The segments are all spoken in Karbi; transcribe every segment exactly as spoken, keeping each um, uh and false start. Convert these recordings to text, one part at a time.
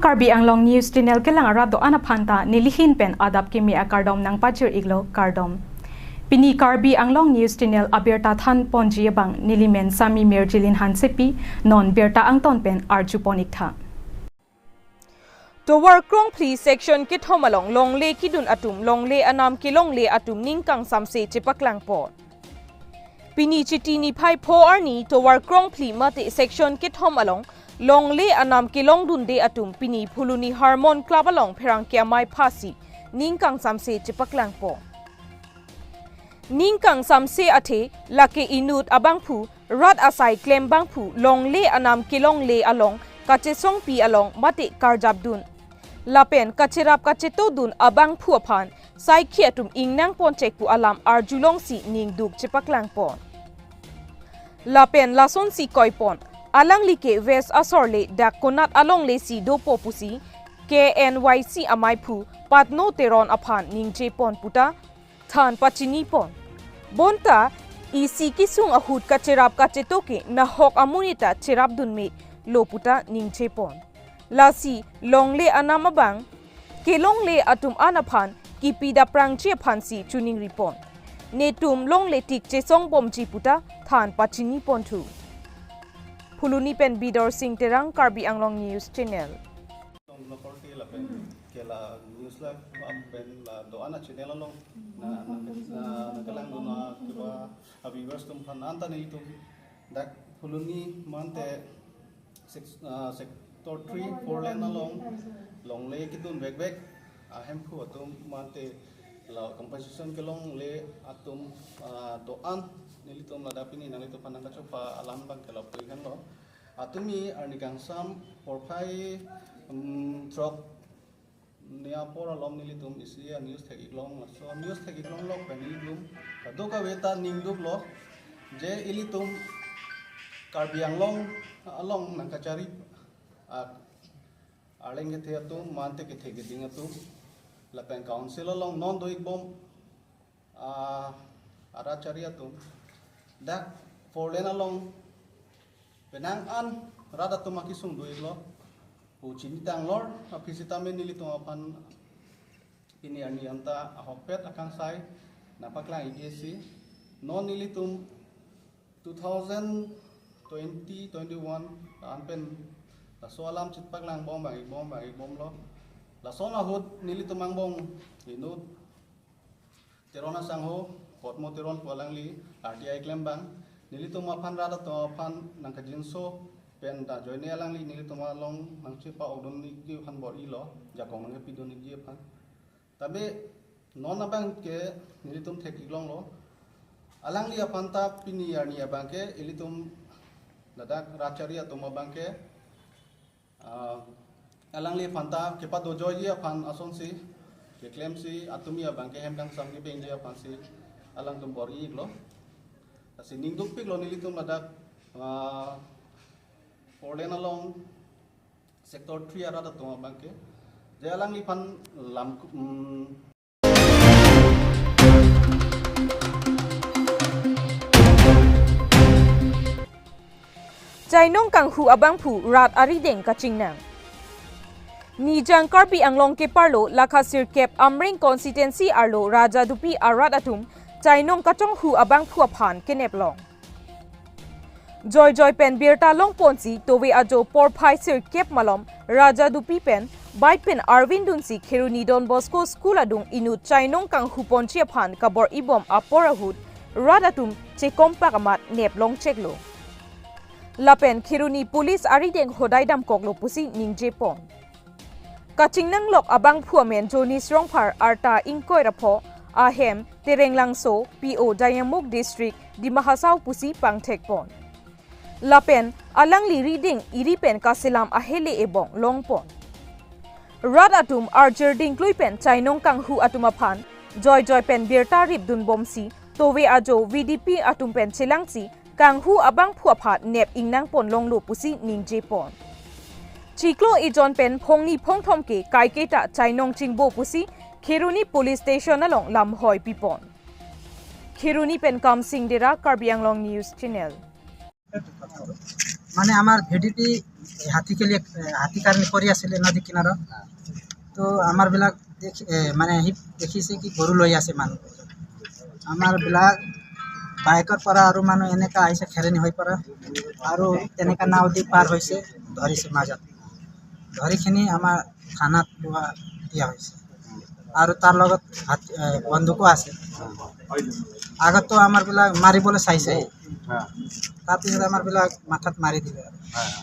Karbi Anglong News Channel kelang arat do-an aphan ta nelihin pen adap kimi akardom nangpajir-iklo, kardom. Pini Karbi Anglong News Channel abirta thanponji abang nelimen Sami Mirjilin Hansepi, non birta angton pen arjupon-iktha. Tovar Krongphli section kethom along longle kidun atum, longle anam kelongle atum ning kangsamse chepaklangpon. Pini Chiti niphai pho arni Tovar Krongphli mate section kethom along longle anam kelongdunde atum pini Phuloni Harmon Club along pherangke amei phasi ning kangsamse chepaklangpon. Ning kangsamse athe lake inut abangphu, rat asai klem bangphu, longle anam kelongle along, kachesongpi along mate karjapdun lapen kacherap kachetodun abangphu aphan saikhi atum ingnangponchek pu alam arjulongsi ningduk chepaklangpon. Lapen lasonsi koipon, alangli ke West asor le dak konat alongle si dopo pusi K N Y C ameiphu Patno Teron aphan ningjepon puta than pachinipon. Bonta isi kesung ahut kacherap kacheto ke nahok amonit ta cherapdun melo puta ningjepon. Lasi longle anam abang kelongle atum an aphan kipi daprangji aphansi choningripon. Netum longle tik chesongbomji puta than pachinipon thu. Phuloni pen Bidor Sing Terang, Karbi Anglong News Channel. Tong local te lapen ke la news la, lapen la do-an a channel along na, na, na, na kelang do na kiba a viewers atum aphan anta nelitum dak Phuloni mate six, ah, sector three four lane along longle kidun vekvek ahemphu atum mate la compensation kelongle atum, ah, do-an nelitum ladak pini nanglitum aphan nangkachopa alam abang ke lapu-iklo. Atumi arni kangsam porphai, um, throk ni apor alom nelitum isi a news thek-iklong, laso news thek-iklong lok pen nelitum kadokave ta ningduklo je ilitum Karbi Anglong along nangkachari a, arleng kethe atum mate kethe keding atum lapen council along non do-ikbom ah, arat chari atum dak four lane along penang an rat atum akesung do-iklo pu chinitang lor. Aphi sitame nelitum aphan pini arni anta ahokpet akangsai nangpaklang-ik-e si, non nelitum two thousand twenty twenty-one an pen laso alam chepaklangbom bang-ikbom bang-ikbomlo. Lason ahut nelitum angbong inut Teron asangho, Patno Teron pu alangli R T I klem bang, nelitum aphan rat atum aphan nangkajinso pen ta ajoine alangli nelitum along nangchepa-okdun-ikji aphan bor-ilo, jakong nangkepidun-ikji aphan. Tabe non abang ke nelitum thek-iklonglo. Alangli aphan ta pini arni abang ke ilitum ladak rat chari atum abang ke, ah, alangli aphan ta kepadojoiji aphan asonsi keklemsi atumi abang ke hem kangsam kebengji aphansi alangtum bor-iklo. Lasi ningdukpiklo nelitum ladak, ah, four lane along sector three arat atum abang ke je alangliphan lam, mm, Chainong kanghu abangphu rat arideng kachingnang. Nijang Karbi Anglong keparlo lakha sirkep Amreng constituency arlo Rajadupi arat atum chainong kachonghu abangphu aphan keneplong. Joijoi pen birta longponsi tove ajo porphai sirkep malom Rajadupi pen bike pen arvindunsi Kheroni Don Bosco School adung inut chainong kanghuponji aphan kabor-ibom apor ahut rat atum chekompak amat neplongcheklo. Lapen Kheroni police arideng hodai damkoklo pusi ningjepon. Kachingnanglok abangphu amen Jonis Rongphar, arta ingkoi ra pho, ahem Terenglangso, P O Dayamukh District, Dima Hasao pusi pangthekpon. Lapen alangli rideng iri pen kaselam ahele ebong longpon. Rat atum arjir dingklui pen chainong kanghu atum aphan joijoi pen birta ripdunbomsi tove ajo V D P atum pen chelangsi kanghu abangphu aphan nep ingnangponlonglo pusi ningjepon. Chiklo ejon pen phongni phongthom ke kaiketa chainong chingbo pusi Kheroni Police Station along lamhoi pipon. Kheroni pen Kamsing Dera, Karbi Anglong News Channel. মানে আমাৰ V D P এই হাতী কেলি, এ, হাতী কাৰণে কৰি আছিলে নদী কিনাৰত। তো আমাৰ বিলাক দেখি, এ, মানে সি দেখিছে কি গৰু লৈ আছে মানুহ। আমাৰ বিলাক বাইকৰ পৰা আৰু মানুহ এনেকা আহিছে খেৰণি হৈ পৰা আৰু তেনেকা নাও দি পাৰ হৈছে, ধৰিছে মাজত। ধৰি কিনি আমাৰ থানাত লোৱা দিয়া হৈছে আৰু তাৰ লগত হাত, এ, বন্দুকো আছে। আগততো আমাৰ বিলাক মাৰিবলৈ চাইছে, হা। তাৰপিছত আমাৰ বিলাক মাথাত মাৰি দিলে আৰু। হা, হা।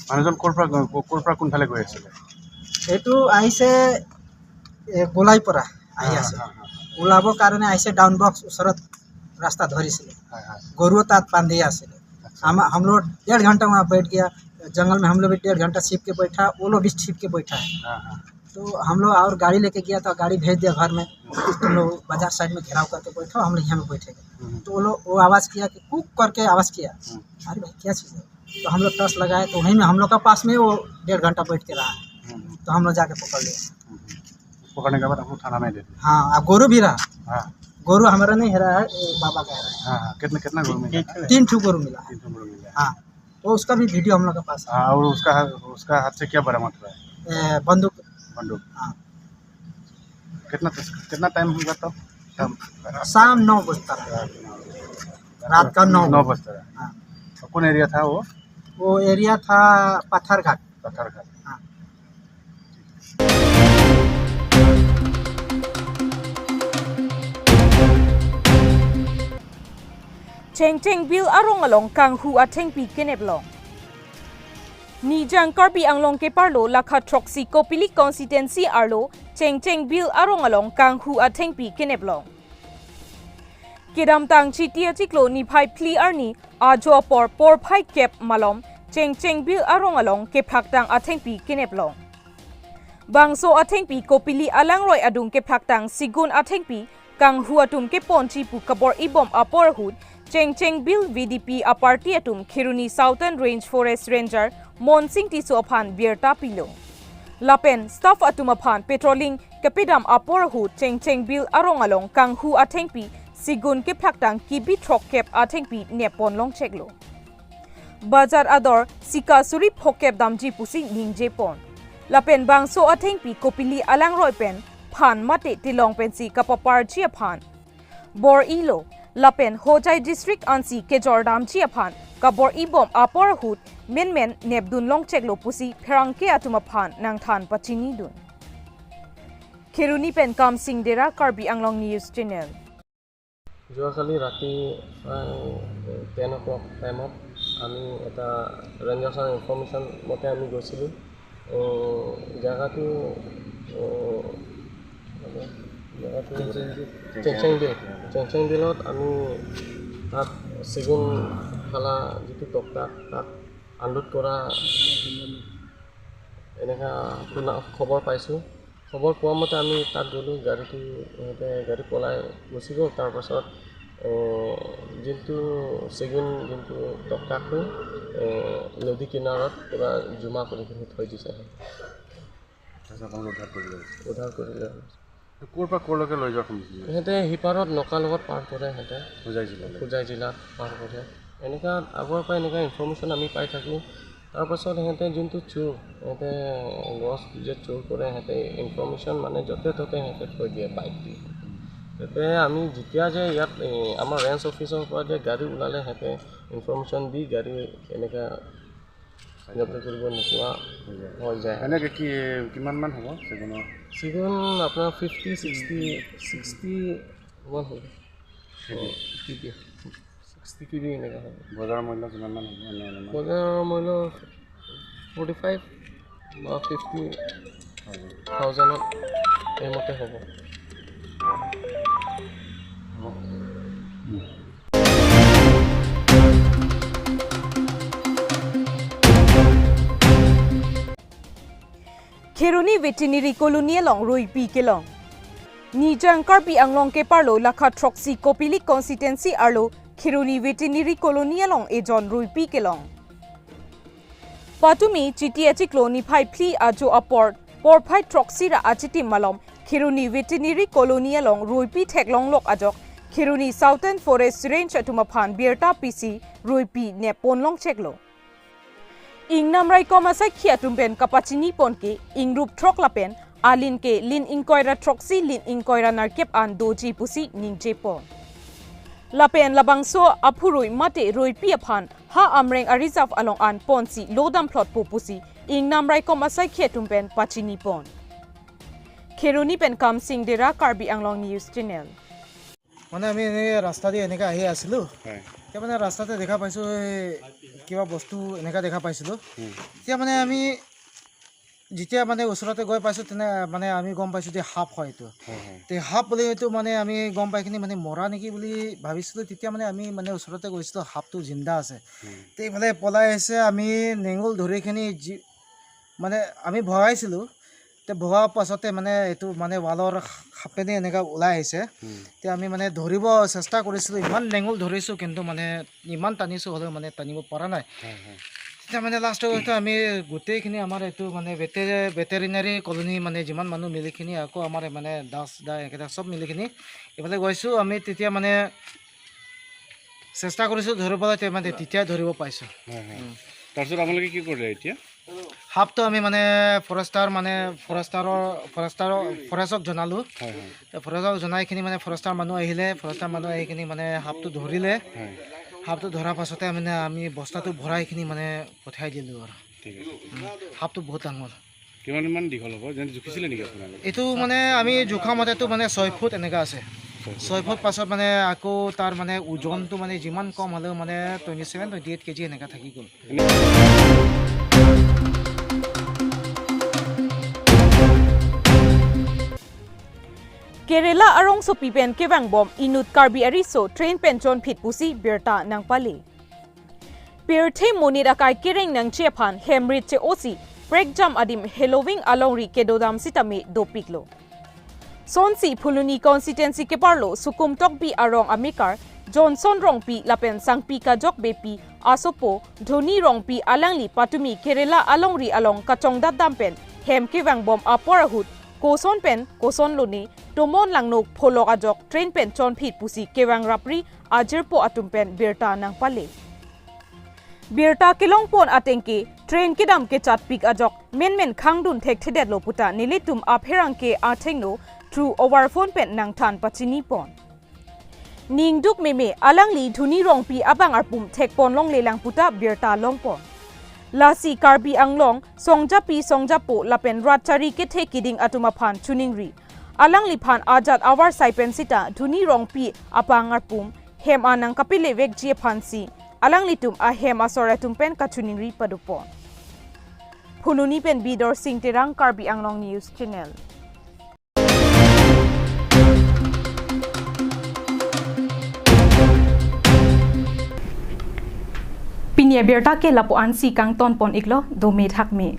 মানুহজন ক'ৰ পৰা, ক'ৰ পৰা কোনফালে গৈ আছিলে? এইটো আহিছে, এ, গোলাই পৰা আহি হা, আছে। হা, হা। ওলাবৰ কাৰণে আহিছে, ডাউন বক্স ওচৰত ৰাস্তা ধৰিছিলে। হয়, হয়। গৰুও তাত বান্ধি আছিলে। আচ্ছা। हम, हम लोग डेढ़ घंटा वहाँ बैठ गया, जंगल में हम लोग भी डेढ़ घंटा छिप के बैठा, वो लोग भी छिप के बैठा है। हाँ, हाँ। तो हम लोग और गाड़ी लेके गया था, गाड़ी भेज दिया घर में, "तुम लोग बाजार साइड में घेराव करके बैठो, हम लोग यहाँ में बैठेंगे।" हम्म। तो वो लोग, वो आवाज़ किया कि कुक करके आवाज़ किया। हम्म। अरे भाई, क्या चीज़ है? तो हम लोग टॉर्च लगाए, तो वहीं में हम लोग का पास में वो डेढ़ घंटा बैठ के रहा। हम्म। तो हम लोग जाके पकड़ लिया। हम्म। पकड़ने के बाद आपको थाना में दे दिया? हाँ, अब गोरू भी रहा। हाँ। गोरू हमारा नहीं हेरा है, ये बाबा का हेरा है। हाँ, हाँ। कितना, कितना गोरू मिला? तीन ठो गोरू मिला है। तीन ठो गोरू मिला है। हाँ, वो उसका भी वीडियो हम लोग के पास है। हाँ, और उसका हाथ, उसका हाथ से क्या बरामद हुआ है? ए, बंदूक। बंदूक। हाँ। कितना, कितना टाइम होगा तब? शाम नौ बजता है। रात का नौ नौ बजे। बजता है। हाँ। तो कौन एरिया था वो? वो एरिया था पत्थरघाट। पत्थरघाट। हाँ। Chengcheng Bill arong along kanghu athengpi kenep long. Nijang Karbi Anglong keparlo lakha throksi Kopili constituency arlo Chengcheng Bill arong along kanghu athengpi kenep long. Kedamtang Chiti achiklo niphai phli arni ajo apor porphai kep malom Chengcheng Bill arong along kephaktang athengpi kenep long. Bangso athengpi Kopili alangroi adung kephaktang sigun athengpi kanghu atum keponji pu kabor-i bom apor ahut Chengcheng Bill V D P aparty atum Kheroni Southern Range Forest Ranger Monsing Tisso aphan birta pilo. Lapen staff atum aphan patrolling kepedam apor ahut Chengcheng Bill arong along kanghu athengpi sigun kephaktang kibi throkkep athengpi neppon longcheklo. Bajar ador sika suri phokep damji pusi ningjepon. Lapen bangso athengpi Kopili alangroi pen phan mate tilong pensi kapaparji aphan bor-ilo. Lapen Hojai district ansi kejor damji aphan kabor-i bom apor ahut menmen nepdun longcheklo pusi pherangke atum aphan nangthan pachinidun. Kheroni pen Kamsing Dera, Karbi Anglong News Channel. যোৱাকালি ৰাতি প্ৰায় টেন অ' ক্লক টাইমত আমি এটা ৰেঞ্জাৰ্ছৰ ইনফৰ্মেশ্যন মতে আমি গৈছিলোঁ। এ, জেগাটো, এ, মানে, জেগাটো চেংচেং বিল। চেংচেং বিলত আমি তাত চেগুন ফালা যিটো তক্তা, তাত আনলোড কৰা এনেকা শুনা, খবৰ পাইছোঁ। খবৰ পোৱা মতে আমি তাত গ'লোঁ, গাড়ীটো সিহঁতে গাড়ী পলাই গুচি গ'ল। তাৰপাছত, এ, যোনটো চেগুন, যোনটো তক্তাটো, এ, নদী কিনাৰত পূৰা জমা কৰি কিনে থৈ দিছে। তাৰপিছত আপোনালোকে উদ্ধাৰ কৰিলে? উদ্ধাৰ কৰিলে। ক'ৰ পৰা ক'লৈকে লৈ যোৱা শুনিছিলোঁ? সিহঁতে সিপাৰত নকা লগত পাৰ কৰে সিহঁতে। হোজাই জিলালৈ? হোজাই জিলাত পাৰ কৰে। এনেকা আগৰ পৰা এনেকা ইনফৰ্মেশ্যন আমি পাই থাকোঁ। তাৰপাছত সিহঁতে যোনটো চোৰ, সিহঁতে গছ যে চোৰ কৰে, সিহঁতে ইনফৰ্মেশ্যন মানে য'তে ত'তে সিহঁতে থৈ দিয়ে বাইক দি। তাতে আমি যেতিয়া যে ইয়াত, এ, আমাৰ ৰেঞ্জ অফিচৰ পৰা যে গাড়ী ওলালে, সিহঁতে ইনফৰ্মেশ্যন দি গাড়ী এনেকা জব্দ কৰিব নোপোৱা হৈ যায়। হৈ যায়। এনেকে কি, কিমান মান হ'ব চেগুনৰ? চেগুন আপোনাৰ ফিফটি, ছিক্সটি, ছিক্সটি মান হ'ব। কেবি? কেবি। ছিক্সটি কেবি এনেকা হ'ব। বজাৰ মূল্য কিমান মান হ'ব এনে অনুমান? বজাৰৰ মূল্য ফৰ্টি ফাইভ বা ফিফটি থাউজেণ্ডত এইমতে হ'ব। হ'ব। Kheroni Veterinary Colony along ruipi kelong. Nijang Karbi Anglong keparlo lakha throksi Kopili constituency arlo Kheroni Veterinary Colony along ejon ruipi kelong. Patumi Chiti achiklo niphai phli ajo apor porphai throksi ra achitim malom Kheroni Veterinary Colony along ruipi theklonglok ajok Kheroni Southern Forest Range atum aphan birta pisi ruipi neppon longcheklo. Ingnam raikom asaikhi atum pen kapachini pon ke ingrup throk lapen alin ke lin ingkoi ra throksi lin ingkoi ra nerkep an doji pusi ningje pon. Lapen labangso aphurui mate ruipi aphan ha Amreng a-reserve along an ponsi lodam phlot po pusi ingnam raikom asaikhi atum pen pachini pon. Kheroni pen Kamsing Dera, Karbi Anglong News Channel. মানে আমি এনেকে ৰাস্তা দি এনেকে আহি আছিলো। হয় এতিয়া মানে ৰাস্তাতে দেখা পাইছো এই কিবা বস্তু এনেকা দেখা পাইছিলো। হুম, এতিয়া মানে আমি যেতিয়া মানে ওচৰতে গৈ পাইছো তেনে মানে আমি গম পাইছো যে সাপ হয় এইটো। হয় হয় তে সাপ বুলি এইটো মানে আমি গম পাই কিনি মানে মৰা নেকি বুলি ভাবিছিলো। তেতিয়া মানে আমি মানে ওচৰতে গৈছিলো, সাপটো জিন্দা আছে। হুম, তে ইফালে পলাই আহিছে, আমি নেঙুল ধৰি কিনি যি মানে আমি ভগাইছিলো। তে ভগোৱাৰ পাছতে মানে এইটো মানে ৱালৰ সাপেদি এনেকা ওলাই আহিছে। হুম, তে আমি মানে ধৰিব চেষ্টা কৰিছিলো, ইমান নেঙুল ধৰিছো কিন্তু মানে ইমান টানিছো হ'লেও মানে টানিব পৰা নাই। হয় হয় তেতিয়া মানে লাষ্টত আমি গোটেইখিনি আমাৰ এইটো মানে ভেটে ভেটেৰিনাৰী কলনী মানে যিমান মানুহ মিলিখিনি আকৌ আমাৰ মানে দাস দা একেটা চব মিলিখিনি এইফালে গৈছো। আমি তেতিয়া মানে চেষ্টা কৰিছো ধৰিবলৈ, তে মানে তেতিয়া ধৰিব পাইছো। হয় হয় তাৰপিছত আপোনালোকে কি কৰিলে এতিয়া? সাপটো আমি মানে ফৰেষ্টাৰ মানে ফৰেষ্টাৰৰ ফৰেষ্টাৰৰ ফৰেষ্টক জনালো। হয় হয় তে ফৰেষ্টক জনাই কিনি মানে ফৰেষ্টাৰ মানুহ আহিলে, ফৰেষ্টাৰ মানুহ আহি কিনি মানে সাপটো ধৰিলে। হয় সাপটো ধৰাৰ পাছতে মানে আমি বস্তাটো ভৰাই কিনি মানে পঠিয়াই দিলো আৰু। ঠিক আছে সাপটো বহুত ডাঙৰ। কিমানমান দীঘল হ'ব যেন জুখিছিলে নেকি আপোনালোকে? এইটো মানে আমি জোখা মতেতো মানে ছয় ফুট এনেকা আছে। ছয় ফুট পাছত মানে আকৌ তাৰ মানে ওজনটো মানে যিমান কম হ'লেও মানে twenty seven twenty eight KG এনেকা থাকি গ'ল। Kerala arongsopi pen kevangbom inut Karbi ariso train pen chonphit pusi birta nangpale. Pirthe monit akai kereng nangji aphan hem rit che-osi prekjam adim heloving alongri kedodam sitame dopiklo. Sonsi Phuloni constituency keparlo Sukum Tokbi arong amekar Johnson Rongpi lapen Sangpi Kajok Beypi asopo Dhoni Rongpi alangli patumi Kerala alongri along kachongdatdam pen hem kevangbom apor ahut koson pen koson lone tomon langno pholok ajok train pen chonphit pusi kevangrapri ajirpo atum pen birta nangpale. Birta kelongpon atengke train kedam kechatpik ajok menmen khangdun thekthedetlo puta nelitum apherangke athengno through over phone pen nangthan pachinipon. Ningduk meme alangli Dhoni Rongpi abang arpum thekpon longlelang puta birta longpon. Lasi Karbi Anglong songjapi songjapo lapen rat chari kethe kiding atum aphan choningri. Alangliphan ajat avarsai pen sita Dhoni Rongpi abang arpum hem anang kapilevekji aphansi alanglitum ahem asor atum pen kachoningri padopon. Phuloni pen Bidor Sing Terang, Karbi Anglong News Channel. Pini abirta ke lapu-ansi kangtonpon iklo, dome thakme.